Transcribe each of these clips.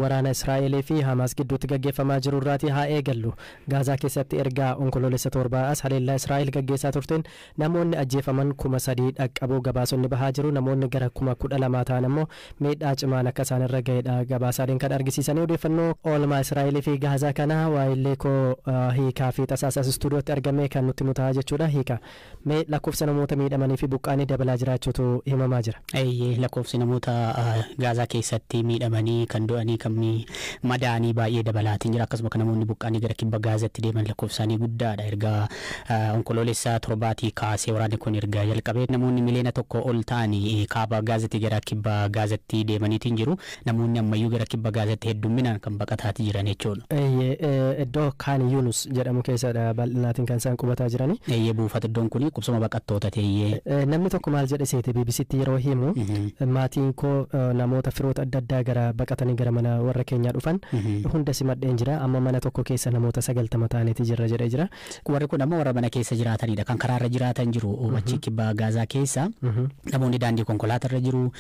Waraana Israa'elii fi Hamaas gidduutti gaggeeffamaa jiru irraatii haa eegallu. Gaazaa keessatti ergaa Onkoloolessa 7 as haleellaa Israa'el gaggeessaa turteen namoonni ajjeefaman 3,000 dhaqqabuu gabaasonni bahaa jiru. Namoonni gara 12,000 ta'an ammoo miidhaa cimaan akka isaan irra ga'edha gabaasaaleen kan argisiisanii. Odeeffannoo oolmaa Israa'elii fi Gaazaa kana waa'illee koo Hiikaa fi Tasaasas istuudiyootti argamee kan nutti mutaa jechuudha. Hiika, mee lakkoofsa namoota miidhamanii fi buqqaanii dabalaa jiraachuutu himamaa jira. Eeyyee, lakkoofsi namoota Gaazaa keessatti miidhamanii, kan du'anii, kan madaanii baay'ee dabalaatiin jira. Akkasuma kan namoonni buqqaanii gara kibba Gaazaatti deeman lakkoofsaanii guddaadha. Erga Onkoloolessa 7 kaasee waraanni kun erga jalqabee namoonni miliyoona 1 ol ta'anii kaaba Gaazatti gara kibba Gaazatti deemaniitiin jiru. Namoonni ammayyuu gara kibba Gaazatti heddumminaan kan baqataati jiran jechuudha. Iddoo Kaan Yunus jedhamu keessadha bal'inaatiin kan isaan qubataa jirani. Eeyyee, buufata iddoon kun qubsuma baqattoota ta'eyyee. Namni tokko maal jedhe seete BBCtti yeroo himu? Maatiin koo, namoota firoota adda addaa gara baqatanii gara mana warra keenyaa dhufan hunda simadheen jira, amma mana tokko keessa namoota 90 ta'aniiti jirra jedhee jira. Warri kun ammoo warra mana keessa jiraatanidha. Kan karaarra jiraatan jiru achi kibba Gaazaa keessa. Namoonni daandii konkolaatarra jiru.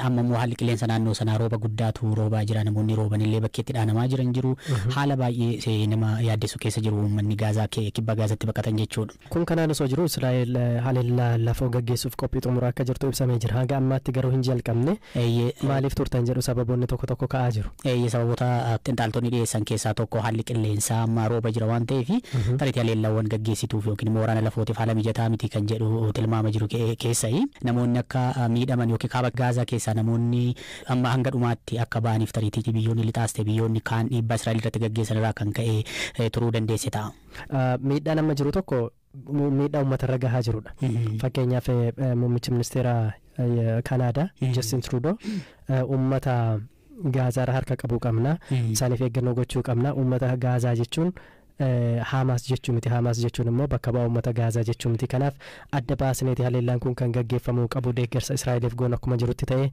Amma immoo haalli qilleensa naannoo sanaa rooba guddaatu roobaa jira. Namoonni rooban illee bakkeetti dhaanamaa jiran jiru. Haala baay'ee nama yaaddessu keessa jiru uummanni Gaazaa kibba Gaazaatti baqatan jechuudha. Kun kanaan osoo jiru Israa'el haleellaa lafoo gaggeessuuf qophii xumuraa akka jirtu ibsamee jira. Hanga ammaatti garuu hin jalqabne. Maaliif turtan jedhu sababoonni tokko tokko ka'aa jiru. Eeyyee, sababoota xiinxaltoonni dhiyeessan keessaa tokko haalli qilleensaa amma rooba jira waan ta'eef tarii haleellaawwan gaggeessituuf yookiin immoo waraana lafootiif haala mijataa miti kan jedhu tilmaama jiru keessayi. Namoonni akka miidhaman yookiin kaaba Gaazaa keessaa namoonni amma hanga dhumaatti akka ba'aniif tariitii biyyoonni lixaas ta'e biyyoonni kaan dhiibbaa Israa'el irratti gaggeessan irraa kan ka'e turuu dandeesse ta'a. Miidhaan amma jiru tokko miidhaa uummatarra gahaa jirudha. Fakkeenyaaf, muummichi ministeera Kanaadaa Justin Trudeau uummata Gaazaarra harka qabuu qabna. Isaaniif eeggannoo gochuu qabna. Uummata Gaazaa jechuun Haamaas jechuu miti. Haamaas jechuun immoo bakka bu'aa uummata Gaazaa jechuu miti. Kanaaf adda baasneeti haleellaan kun kan gaggeeffamuu qabu, deeggarsa Israa'eliif goon akkuma jirutti ta'e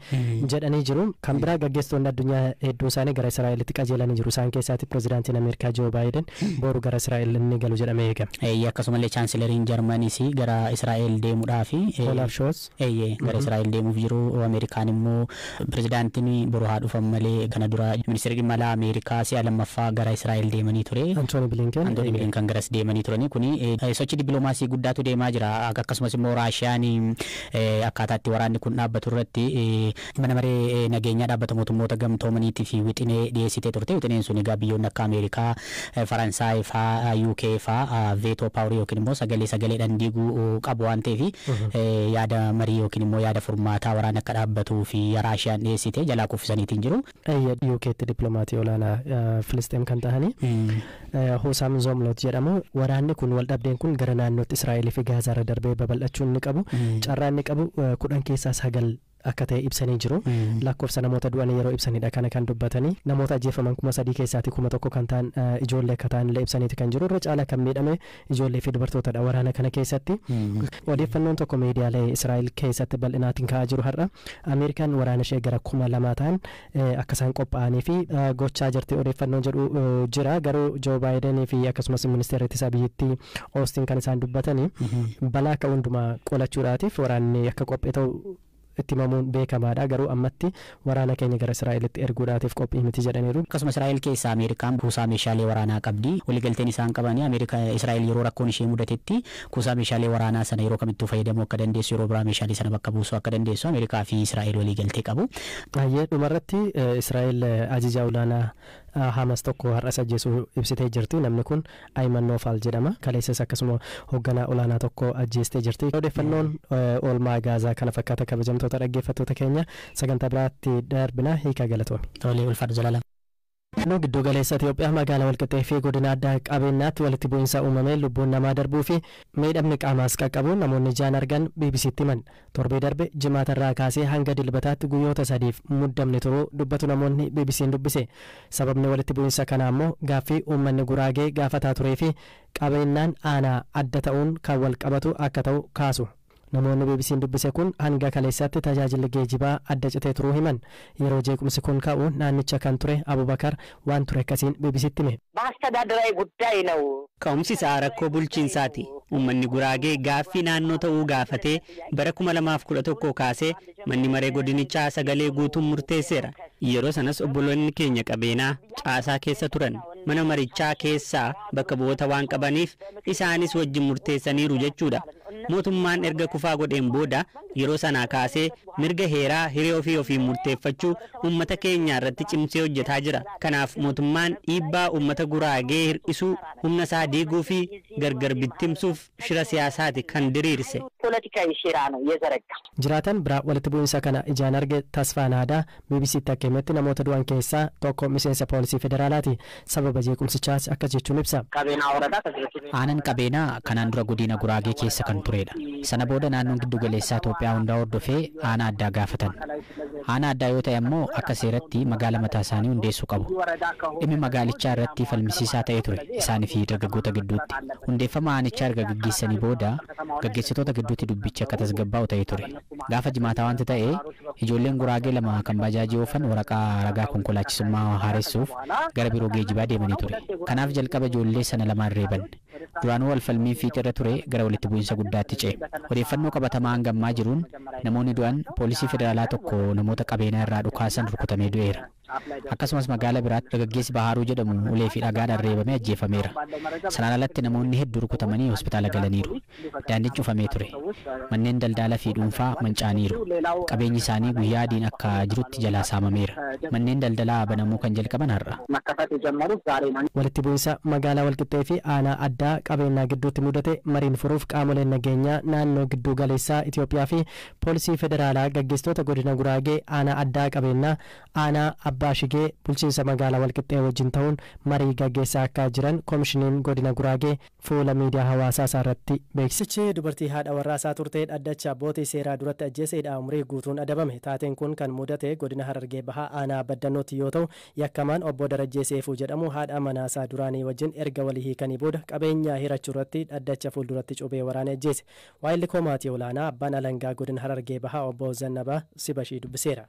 jedhanii jiru. Kan biraa, gaggeessitoonni addunyaa hedduun isaanii gara Israa'elitti qajeelanii jiru. Isaan keessaatti pirezidaantiin Ameerikaa Joo Baayiden boru gara Israa'el inni galu jedhamee eegama. Akkasumallee chaansileriin Jarmaniis gara Israa'el deemuudhaafi. Olaaf Scholz. Eeyyee, gara Israa'el deemuuf jiru. Ameerikaan immoo pirezidaantiin boru haa dhufan malee kana dura ministeerri dhimma alaa Ameerikaa si'a lammaffaa gara Israa'el deemanii ture. Antooni Bilinken. Antooni Bilinken garas deemanii turanii. Kuni sochii dippiloomaasii guddaatu deemaa jira. Akkasumas immoo Raashiyaan akkaataa itti waraanni kun dhaabbatu irratti mana maree nageenyaa Dhaabbata Mootummoota Gamtoomaniitii fi wixinee dhiyeessitee turte. Wixineen sun egaa biyyoonni akka Ameerikaa, Faransaay faa, UK faa veto power yookiin immoo sagalee sagaleedhaan diiguu qabu waan ta'eef yaada marii yookiin immoo yaada furmaataa waraana akka dhaabbatuu fi Raashiyaan dhiyeessite jalaa kuffisaniitiin jiru. UKtti dippiloomatii olaanaa Filisxeem kan ta'anii Husaam Zomlot jedhamu, waraanni kun, wal dhabdeen kun gara naannootti Israa'elii fi Gaazaarra darbee babal'achuu inni qabu, carraa inni qabu 10 keessaa 9 akka ta'e ibsanii jiru. Lakkoofsa namoota du'anii yeroo ibsanidha kana kan dubbatanii. Namoota ajjeefaman 3,000 keessaati 1,000 kan ta'an ijoollee akka ta'an illee ibsaniiti kan jiru. Irra caalaa kan miidhame ijoollee fi dubartootadha waraana kana keessatti. Odeeffannoon tokko miidiyaalee Israa'el keessatti bal'inaatiin ka'aa jiru har'a Ameerikaan waraana ishee gara 2,000 ta'an akka isaan qophaa'anii fi gochaa jirti odeeffannoon jedhu jira. Garuu Joo Baayidenii fi akkasumas ministeerri ittisaa biyyattii Oostiin kan isaan dubbatanii balaa akka hundumaa qolachuudhaatiif waraanni akka qophee ta'u itti himamuun beekamaadha. Garuu ammatti waraana keenya gara Israa'elitti erguudhaatiif qophii miti jedhaniiru. Akkasuma Israa'el keessa Ameerikaan kuusaa meeshaalee waraanaa qabdi. Waliigalteen isaan qabanii Ameerikaa Israa'el yeroo rakkoon ishee mudatetti kuusaa meeshaalee waraanaa sana yeroo kamittuu fayyadamuu akka dandeessu, yeroo biraa meeshaalee sana bakka buusuu akka dandeessu Ameerikaa fi Israa'el waliigaltee qabu. Baay'ee dhumarratti, Israa'el ajajaa olaanaa Hamas tokko har'as ajjeesuu ibsitee jirti. Namni kun Ayman Noofaal jedhama. Kaleessas akkasuma hoogganaa olaanaa tokko ajjeestee jirti. Odeeffannoon oolmaa Gaazaa kana fakkaata. Kabajamtoota dhaggeeffattoota keenya, sagantaa biraatti darbina. Hiikaa, galatoomi. Tolee, ulfaadhu Zalaalam. Naannoo giddu galeessa Itoophiyaa magaalaa Walqixxee fi godina addaa Qabeenyaatti walitti bu'iinsa uumamee lubbuun namaa darbuu fi miidhamni qaamaas qaqqabuun namoonni ijaan argan BBCtti himan. Torbee darbe Jimaatarraa kaasee hanga Dilbataatti guyyoota sadiif muddamni turuu dubbatu namoonni BBC'n dubbise. Sababni walitti bu'iinsa kanaa immoo gaaffii uummanni Guraagee gaafataa turee fi Qabeenyaan aanaa adda ta'uun kan wal qabatu akka ta'u kaasu. Namoonni BBC'n dubbise kun hanga kaleessaatti tajaajilli geejibaa adda citee turuu himan. Yeroo jeequmsi kun ka'u naannicha kan ture Abubakar waan ture akkasiin BBCtti hime. በአስተዳደራዊ ጉዳይ ነው። Ka'umsi isaa rakkoo bulchiinsaati. Uummanni Guraagee gaaffii naannoo ta'uu gaafatee bara 2011 kaasee manni maree godinichaa sagalee guutuun murteesseera. Yeroo sanas obboloonni keenya qabeenaa caasaa keessa turan. Mana marichaa keessaa bakka bu'oota waan qabaniif isaanis wajjin murteessaniiru jechuudha. Mootummaan erga kufaa godheen booda yeroo sanaa kaasee mirga heeraa hiree ofii ofiin murteeffachuu uummata keenya irratti cimsee hojjetaa jira. Kanaaf mootummaan dhiibbaa uummata Guraagee hir'isuu, humna isaa diiguu fi gargar bittimsuuf shira siyaasaati kan diriirse. ፖለቲካዊ ሴራ ነው የዘረጋ። Jiraatan biraa walitti bu'iinsa kana ijaan arge Tasfaan Aadaa BBCtti akka himetti namoota du'an keessaa tokko miseensa poolisii federaalaati. Sababa jeequmsichaas akkas jechuun ibsa. ቀቤና ወረዳ ከዚህ በፊት Aanaan qabeenaa kanaan dura godina Guraagee keessa kan turedha. Sana booda naannoon giddu galeessaa Itoophiyaa hundaa hordofee aanaa addaa gaafatan. Aanaa addaa yoo ta'e ammoo akka seeratti magaala mataa isaanii hundeessuu qabu. Dhimmi magaalichaa irratti falmisiisaa ta'ee ture isaanii fi dargaggoota gidduutti. Hundeeffama aanichaa erga gaggeessanii booda gaggeessitoota gidduutti dubbichi akka tasgabbaa'u ta'ee ture. Gaafa jimaataa wanti ta'e ijoolleen Guraagee lama kan bajaajii oofan waraqaa ragaa konkolaachisummaa haaressuuf gara biiroo geejibaa deemanii ture. Kanaaf jalqaba ijoollee sana lamaan reeban. Duraanuu wal falmiin fiixeerra ture gara walitti bu'iinsa guddaatti ce'e. Odeeffannoo qabatamaa hanga ammaa jiruun namoonni du'an poolisii federaalaa tokko namoota qabeenaa irraa dhukaasan rukutamee du'eera. Akkasumas magaalaa biraatti dargaggeessi Baharuu jedhamu ulee fi dhagaadhaan reebamee ajjeefameera. Sanaan alatti namoonni hedduu rukutamanii hospitaala galaniiru. Daandiin cufamee ture. Manneen daldalaa fi dhuunfaa manca'aniiru. Qabeenyi isaanii guyyaa adiin akka jirutti jalaa saamameera. Manneen daldalaa banamuu kan jalqaban har'a. መከፈት የጀመሩት ዛሬ ነው። Walitti bu'iinsa magaalaa Walqixxee fi aanaa addaa qabeenyaa gidduutti mudate mariin furuuf qaamoleen nageenyaa naannoo gidduu galeessaa Itoophiyaa fi poolisii federaalaa gaggeessitoota godina Guraagee aanaa addaa qabeenyaa aanaa Abbaa Shigee bulchiinsa magaalaa Walqixxee wajjin ta'uun marii gaggeessaa akka jiran koomishiniin godina Guraagee fuula miidiyaa hawaasaa isaa irratti beeksichi. Dubartii haadha warraa isaa turtee dhaddacha abbootii seeraa duratti ajjeeseedha umurii guutuun adabame. Taateen kun kan mudate godina Harargee Bahaa aanaa Baddannootti yoo ta'u yakkamaan obbo Darajjee Seefuu jedhamu haadha manaasaa duraanii wajjin erga walii hiikanii booda qabeenya hirachuu irratti dhaddacha fuulduratti cuubee waraanee ajjeese. Waayilli koomaatii olaanaa abbaan alangaa godina Harargee Bahaa obbo Zannabaa Sibashii dubbiseera.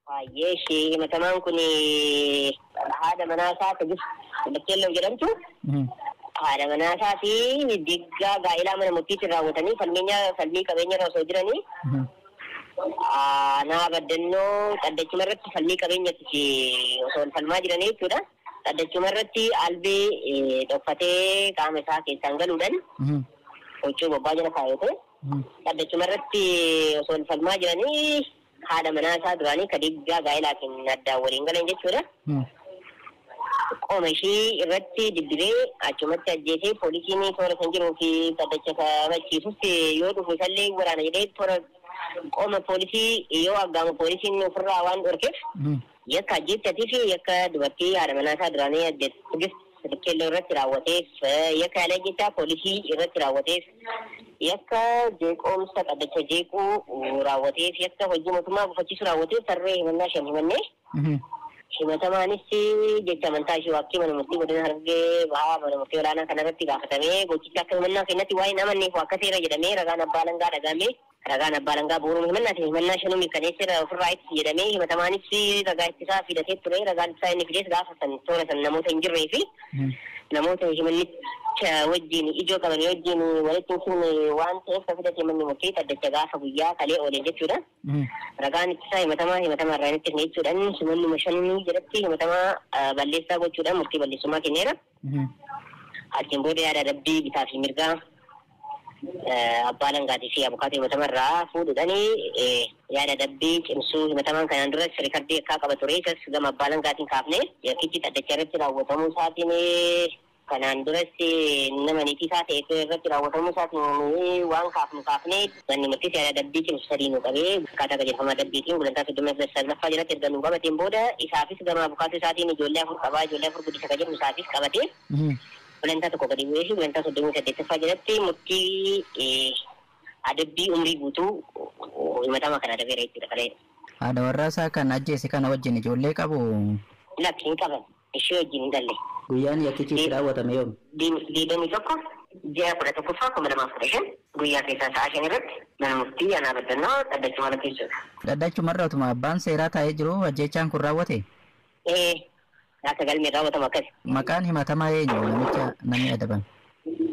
Baay'ee ishee himatamaan kun haadha manaa isaa akka jirtu Bakkeelloo jedhamtu haadha manaa isaa fi diggaa gaa'elaa mana murtiitti raawwatanii falmii qabeenya irra osoo jiranii aanaa Baddannoo dhaddachuma irratti falmii qabeenyatti osoo falmaa jiranii jechuudha. Dhaddachuma irratti albee dhokfatee qaama isaa keessaan galuudhaan huccuu bobbaa jala kaayate dhaddachuma irratti osoo falmaa jiranii haadha manaa isaa duraanii ka diggaa gaa'elaatiin addaan waliin galan jechuudha. Qoma ishii irratti dibdibee achumatti ajjeesee poolisiin toora kan jiruu fi dhaddacha kabachiisus yoo dhufu isallee waraana jedhee toora qoma poolisii yoo aggaama poolisiin ofirraa waan dhorkeef yakka ajjeechatii fi yakka dubartii haadha manaa isaa duraanii ajjeessu Keelloo irratti raawwateef yakka yaala ajjeechaa poolisii irratti raawwateef yakka jeeqoomsa dhaddacha jeequu raawwateef yakka hojii mootummaa gufachiisuu raawwateef tarree himannaa shan himannee himatamaanis jecha amantaa ishee waakkii mana murtii godina Harargee Bahaa mana murtii olaanaa kanarratti gaafatamee gochicha akka himannaa kennatti waa'ee amanneef akka seera jedhamee ragaan abbaa alangaa dhagaamee ragaan abbaa alangaa bu'uuruma himannaatiin himannaa shanuu mirkaneesseera ofirraa ittisi jedhamee himatamaanis ragaa ittisaa fidatee ture ragaan ittisaa inni fidees gaafa san toora san namoota hin jirree fi namoota himannicha wajjin ijoo qaban wajjin walitti hin finne waan ta'eef ka fidate manni murtii dhaddacha gaafa guyyaa kalee oolee jechuudha. Ragaan ittisaa himatamaa himatamaa irraa hin ittisne jechuudhaan himannuma shanuu jalatti himatamaa balleessaa gochuudhaan murtii balleessummaa kenneera. Achiin booda yaada adabbii bitaa fi mirgaa abbaa alangaatii fi abukaatoo himatamaa irraa fuudhuudhaan yaada adabbii cimsuu himatamaan kanaan duras rikardii akkaa qaba ture isas gama abbaa alangaatiin kaafne yakkichi dhaddacha irratti raawwatamuu isaatiin kanaan duras nama niitii isaa ta'e irratti raawwatamuu isaatiin waan kaafnu kaafne manni murtiis yaada adabbii cimsu sadii nu qabee akkaataa qajeelfama adabbiitiin gulantaa 39ffaa jalatti erga nu qabateen booda isaafis gama abukaatoo isaatiin ijoollee afur qabaa ijoollee afur guddisa ka jedhu isaafis qabatee gulantaa tokko gadi bu'ee fi gulantaa 38ffaa jalatti murtii adabbii umrii guutuu himatama kana adabeera jechuudha kalee. Haadha warraa isaa kan ajjeese kana wajjin ijoollee qabu? Lakki hin qaban. Ishee wajjin hin galle. Guyyaan yakkichi itti raawwatame yoom? 21 ji'a 11ffaa 2015. Guyyaa keessaa sa'a 5 irratti mana murtii aanaa Baddannoo dhaddachuma irratti jechuudha. Dhaddachumarra utuma abbaan seeraa taa'ee jiru ajjeechaan kun raawwate? Ee, akka galmeen raawwatamu akkas. Maqaan himatamaa eenyu namicha namni adabame?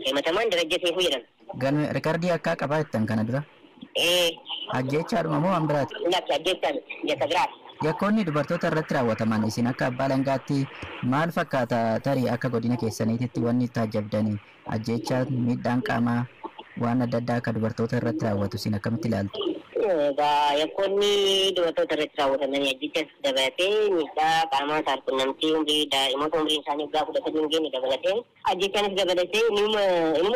Himatamaan Darajjee Seefuu jedhama. Galme rikardii akkaa qabaa jettan kana dura? Ee. Ajjeechaadhuma moo waan biraati? Lakki, ajjeechaa miti, yakka biraati. Yakkoonni dubartoota irratti raawwataman isin akka abbaa alangaatti maal fakkaata, tarii akka godina keessaniititti wanni taajjabdanii ajjeechaa, miidhaan qaamaa waan adda addaa akka dubartoota irratti raawwatu isin akkamitti ilaaltu? Egaa yakkoonni dubartoota irratti raawwataman ajjeechas dabalatee, miidhaa qaamaa saalqunnamtii umrii daa'imoota umriin isaanii waggaa 13 hin geenye dabalatee, ajjechaanis dabalatee inuma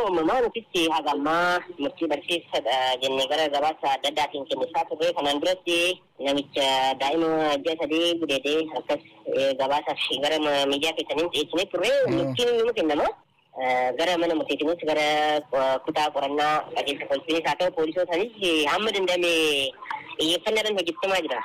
uumamaa. Nutis haga ammaa murtii barsiisadha jennee gara gabaasa adda addaatiin kennisaa turre. Kanaan duratti namicha daa'ima ji'a 3 gudeedee akkas gabaasaaf gara miidiyaa keessaniin dhiyeessinee turre. Murtiin nima kennama. Gara mana murtiitiinis, gara kutaa qorannaa qajeelcha poolisiinis haa ta'u, poolisootanis hamma danda'ame xiyyeeffannaadhaan hojjetamaa jira.